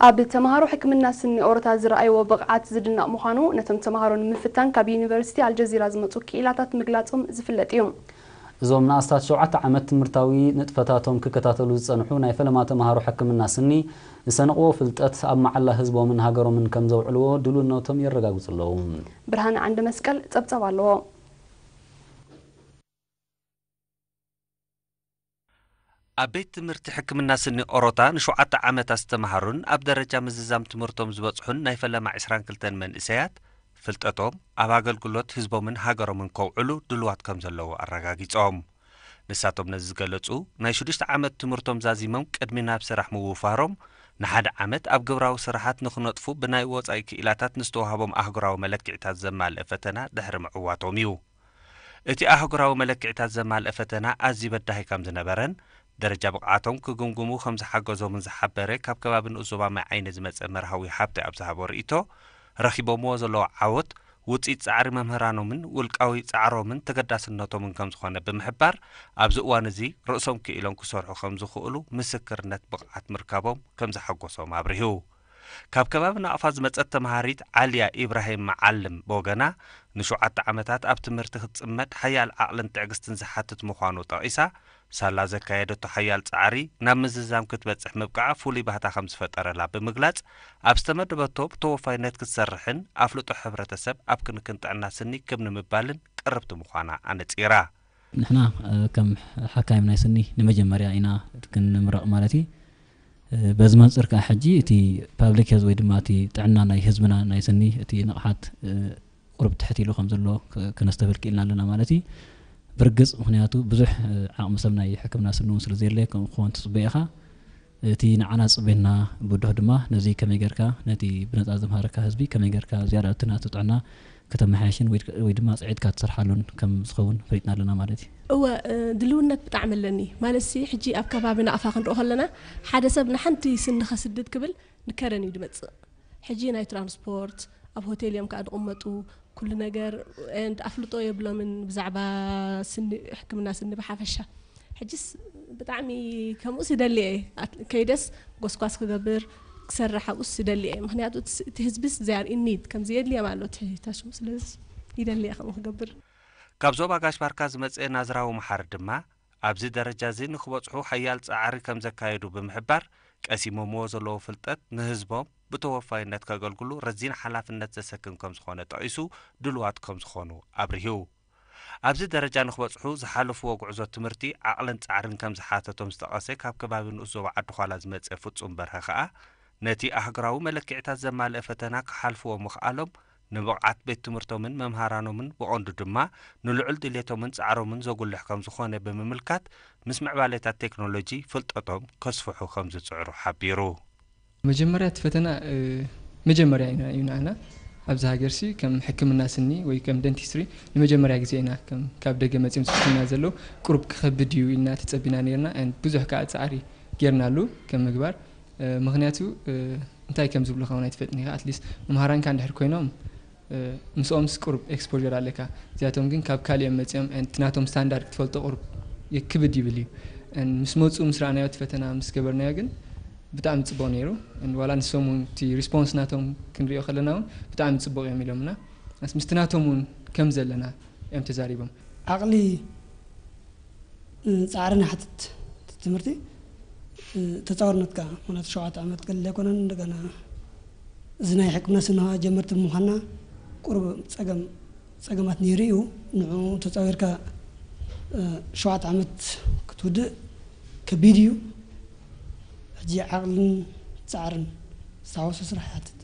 ኣብ ተምሃሮ ሕክምና ስኒ ኦሮታ ዝረኣይዎ ብቕዓት ዝድነቕ ምዃኑ ነቶም ተምሃሮ ንምፍታን ካብ ዩኒቨርሲቲ ኣልጀዚራ ዝመጹ ክኢላታት ምግላጾም ዝፍለጥ እዩ። እዞም ንኣስታት ሸውዓተ ዓመት ትምህርታዊ ንጥፈታቶም ክከታተሉ ዝጸንሑ ናይ ፈለማ ተምሃሮ ሕክምና ስኒ ዝሰነቕዎ ፍልጠት ኣብ መዓላ ህዝቦምን ሃገሮምን ከም ዘውዕልዎ ድሉውነቶም የረጋግጹ ኣለዉ። ብርሃነ ዓንደ መስቀል ጸብጸብ ኣለዎ። ኣብ ቤት ትምህርቲ ሕክምና ስኒ ኦሮታ ንሸውዓተ ዓመት ኣስተምሃሩን ኣብ ደረጃ ምዝዛም ትምህርቶም ዝበጽሑን ናይ ፈለማ ዕስራን ክልተን መንእሰያት ፍልጠቶም ኣብ ኣገልግሎት ህዝቦምን ሃገሮምን ከውዕሉ ድልዋት ከም ዘለዉ ኣረጋጊጾም። ንሳቶም ነዚ ዝገለጹ ናይ ሽዱሽተ ዓመት ትምህርቶም ዛዚሞም ቅድሚ ናብ ስራሕ ምውፋሮም ንሓደ ዓመት ኣብ ግብራዊ ስራሓት ንክነጥፉ ብናይ ወጻኢ ክኢላታት ንዝተዋህቦም ኣህጉራዊ መለክዕታት ዘማልእ ፈተና ድሕሪ ምዕዋቶም እዩ። እቲ ኣህጉራዊ መለክዕታት ዘማልአ ፈተና ኣዝዩ በዳሂ ከም ዝነበረን ደረጃ ብቕዓቶም ክግምግሙ ከም ዝሓገዞምን ዝሓበረ ካብ ከባቢ ንኡስ ዞባ ማይ ዓይኒ ዝመጸ መርሃዊ ሃብተ ኣብ ዝሃቦ ርእይቶ፣ ረኺቦምዎ ዘለዉ ዓወት ውጽኢት ጻዕሪ መምህራኖምን ውልቃዊ ጻዕሮምን ተገዳስነቶምን ከም ዝኾነ ብምሕባር፣ ኣብዚ እዋን እዚ ርእሶም ክኢሎም ክሰርሑ ከም ዝኽእሉ ምስክርነት ብቕዓት ምርካቦም ከም ዘሐጎሶም ኣብሪሁ። ካብ ከባቢ ናቕፋ ዝመጸት ተምሃሪት ዓልያ ኢብራሂም መዓልም ብወገና፣ ንሸውዓተ ዓመታት ኣብ ትምህርቲ ክትጽመድ ሓያል ዓቕልን ትዕግስትን ዝሓትት ምዃኑ ጠቒሳ፣ ሳላ ዘካየደቶ ሓያል ጻዕሪ ናብ ምዝዛም ክትበጽሕ ምብቃዓ ፍሉይ ባህታ ከም ዝፈጠረላ ብምግላጽ፣ ኣብ ዝተመደበቶ ብተወፋይነት ክትሰርሕን ኣፍልጦ ሕብረተሰብ ኣብ ክንክን ጥዕና ስኒ ክብ ንምባልን ቅርብቲ ምዃና ኣነጺራ። ንሕና ከም ሓካይም ናይ ስኒ ንመጀመርያ ኢና ክንምረቕ ማለት እዩ። በዚ መንፅር ከዓ ሕጂ እቲ ፓብሊክ ሄልዝ ወይ ድማ እቲ ጥዕና ናይ ህዝብና ናይ ስኒ እቲ ንቕሓት ቁሩብ ትሕት ኢሉ ከም ዘሎ ክነስተብህል ክኢልና ኣለና ማለት እዩ። ብርግፅ ምክንያቱ ብዙሕ ዓቕሚ ሰብ ናይ ሕክምና ስኒ እውን ስለ ዘየለ ከምኡ ክኸውን ትፅበ ኢኻ። እቲ ንዓና ዝፅበየና ብድሆ ድማ ነዚ ከመይ ጌርካ ነቲ ብነፃ ዘምሃረካ ህዝቢ ከመይ ጌርካ ዝያዳ እቲ ናቱ ጥዕና ከተመሓየሽን ወይ ድማ ፅዒትካ ትሰርሓሉን ከም ዝኸውን ፈሊጥና ኣለና ማለት እዩ። እወ ድልውነት ብጣዕሚ ኣለኒ ማለት ሲ ሕጂ ኣብ ከባቢ ናቕፋ ክንርኢ ከለና ሓደ ሰብ ንሓንቲ ስኒ ከስድድ ክብል ንከረን እዩ ዝመፅእ። ሕጂ ናይ ትራንስፖርት ኣብ ሆቴል እዮም ከዓ ዝቕመጡ ኩሉ ነገር and ኣፍልጦ የብሎምን ብዛዕባ ስኒ ሕክምና ስኒ ብሓፈሻ። ሕጅስ ብጣዕሚ ከምኡስ ይደሊ እየ ከይደስ ጎስጓስ ክገብር ክሰርሕ ኣብኡስ ይደሊ እየ ምክንያቱ እቲ ህዝብስ they are in need ከምዚ የድልዮም ኣሎ እቲ ህታሽሙ ስለዚ ይደሊ እየ ከምኡ ክገብር። ካብ ዞባ ጋሽ ባርካ ዝመፅአ ናዝራዊ መሓሪ ድማ ኣብዚ ደረጃ እዚ ንክበፅሑ ሓያል ፃዕሪ ከም ዘካየዱ ብምሕባር ቀሲሞምዎ ዘለዉ ፍልጠት ንህዝቦም ብተወፋይነት ከገልግሉ ረዚን ሓላፍነት ዘሰክም ከም ዝኾነ ጠቒሱ ድሉዋት ከም ዝኾኑ ኣብሪሁ። ኣብዚ ደረጃ ንክበፅሑ ዝሓለፍዎ ጉዕዞ ትምህርቲ ዓቕልን ፃዕርን ከም ዝሓተቶም ዝጠቐሰ ካብ ከባቢ ንኡስ ዞባ ዓዲ ዃላ ዝመፀ ፍፁም በርሀ ከዓ ነቲ ኣህግራዊ መለክዕታት ዘማልአ ፈተና ክሓልፍዎ ምኽኣሎም ንብቕዓት ቤት ትምህርቶምን መምሃራኖምን ብቐንዱ ድማ ንልዑል ድሌቶምን ፃዕሮምን ዘጉልሕ ከም ዝኾነ ብምምልካት ምስ ምዕባሌታት ቴክኖሎጂ ፍልጠቶም ከስፍሑ ከም ዝፅዕሩ ሓቢሩ። መጀመርያ እቲ ፈተና መጀመርያ ኢና እዩ ንኣና ኣብዚ ሃገር ሲ ከም ሕክምና ስኒ ወይ ከም ደንቲስትሪ ንመጀመርያ ግዜ ኢና ከም ካብ ደገ መፅዮም ዝፍትና ዘለዉ ቁሩብ ክኸብድ እዩ ኢልና ተፀቢና ነርና and ብዙሕ ከዓ ፃዕሪ ጌርናሉ ከም ምግባር ምክንያቱ እንታይ ከም ዝብሉ ከውን ኣይትፈልጥን ኢኻ at least መምሃራንካ እንድሕር ኮይኖም ምስኦምስ ቁሩብ exposure ኣለካ እዚኣቶም ግን ካብ ካልእ እዮም መፂኦም and እቲ ናቶም standard ክትፈልጦ ቁሩብ ክብድ ይብል እዩ and ምስ መፁ ምስ ረኣናዮ እቲ ፈተና ምስ ገበርናዮ ግን ብጣዕሚ ፅቡቕ ነይሩ and ዋላ ንሶም እውን እቲ response ናቶም ክንሪኦ ከለና እውን ብጣዕሚ ፅቡቕ እዮም ኢሎምና ኣስ ምስቲ ናቶም እውን ከም ዘለና እዮም ተዛሪቦም ዓቕሊ ፃዕርን ይሓትት ትምህርቲ ተፃወርነት ከዓ ምክንያቱ ሸውዓተ ዓመት ቀሊል ኣይኮነን እንደገና እዚ ናይ ሕክምና ስንሃ ጀመርቲ ብምዃንና ቁሩብ ፀገም ፀገማት ነይሩ እዩ ንዑ ተፃዊርካ ሸውዓተ ዓመት ክትውድእ ከቢድ እዩ ሕጂ ዓቕልን ፃዕርን ዝተሓወሶ ስራሕ ይሓትት